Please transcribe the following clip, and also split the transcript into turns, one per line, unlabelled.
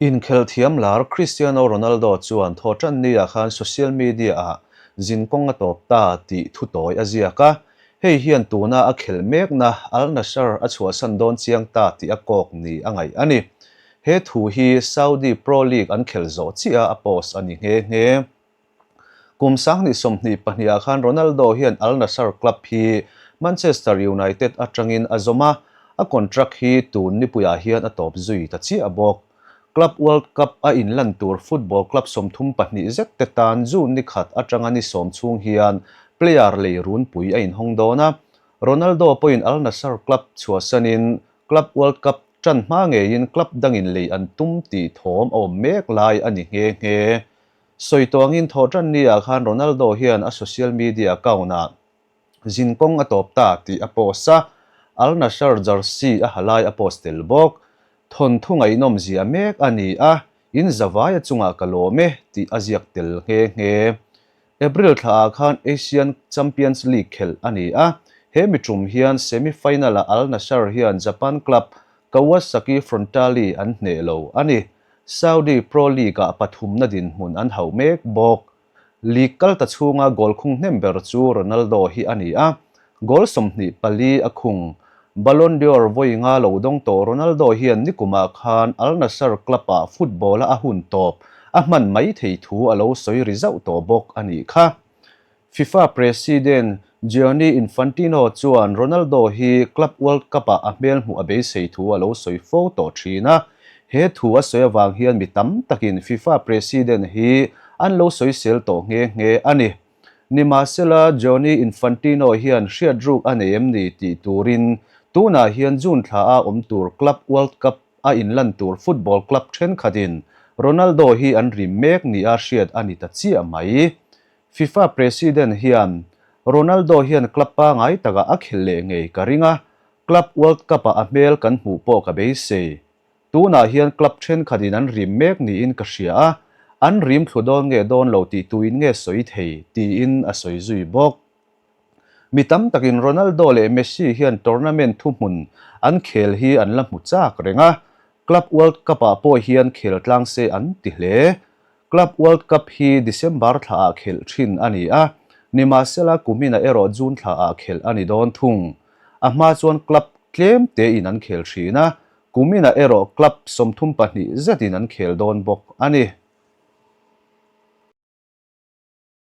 Inkhelh thiam lar Cristiano Ronaldo chuan thawhtanni-ah khan social media-ah zinkawng a tawp ta tih thu tawi a ziak a, hei hian tuna a khelh mekna Al Nassr a chhuahsan dawn chiang ta tih a kawk ni a ngaih a ni. He thu hi Saudi Pro League an khelh zawh chiah a post a ni nghe nghe. Kum 2022 ah khan Ronaldo hian Al Nassr club hi Manchester United atangin a zawm a, a contract hi tun nipuiah hian a tawp zui ta chiah bawk. Club World Cup a inlan tur football club 32 zet te tan June ni khat atanga ni sawm chhung hian player lei runpui a inhawng dawn a, Ronaldo pawhin Al Nassr club chhuahsanin Club World Cup tan hma ngeiin club dangin lei an tum tih thawm a awm mek lai a ni nghe nghe. Sawi tawngin thawhtanni ah khan Ronaldo hian a social media account ah zinkawng a tawp ta tih a post a, Al Nassr jersey a ha lai a post tel bawk. Thawnthu ngaihnawm zia mek a ni a, in zavaia chungah ka lawm e tih a ziak tel nghe nghe. April thla ah khan Asian Champions League khelh a ni a, he mi tum hian semi final ah Al Nassr hian Japan club Kawasaki Frontale an hneh lo a ni. Saudi Pro League-ah pathumna dinhmun an hauh mek bawk. League kal ta chhunga goal khung hnem ber chu Ronaldo hi a ni a, goal 24 a khung. Ballon d'Or vawi nga lo dawng tawh Ronaldo hian nikumah khan Al Nassr club-ah football-a a hun tawp a hman mai thei thu a lo sawi ri zauh tawh bawk a nih kha. Fifa President Gianni Infantino chuan Ronaldo hi Club World Cup-ah a hmel hmuh a beisei thu a lo sawi fo tawh thin a. He thu a sawi avang hian mi tam takin Fifa President hi an lo sawisel tawh nghe nghe a ni. Nimahsela, Gianni Infantino hian hriat ruk a nei em ni tih turin tunah hian June thla a awm tur Club World Cup a inlan tur football club thenkhatin Ronaldo hi an rim mek nia hriat a ni ta chiah mai. Fifa President hian Ronaldo hian club pangai takah a khelh leh ngei ka ring a, Club World Cup-ah a hmel kan hmuh pawh ka beisei. Tunah hian club thenkhatin an rim mek niin ka hria a, an rim thlu dawn nge dawn lo tih tuin nge sawi thei, tiin a sawi zui bawk. Mi tam takin Ronaldo leh Messi hian tournament thuhmun an khel hi an la hmu chak reng a, Club World Cup-ah pawh hian khel tlang se an ti hle. Club World Cup hi December thlaah khelh thin a ni a, nimahsela kuminah erawh June thlaah khelh a ni dawn thung. A hma chuan club tlem tein an khel thin a, kuminah erawh club 32 zetin an khel dawn bawk a ni.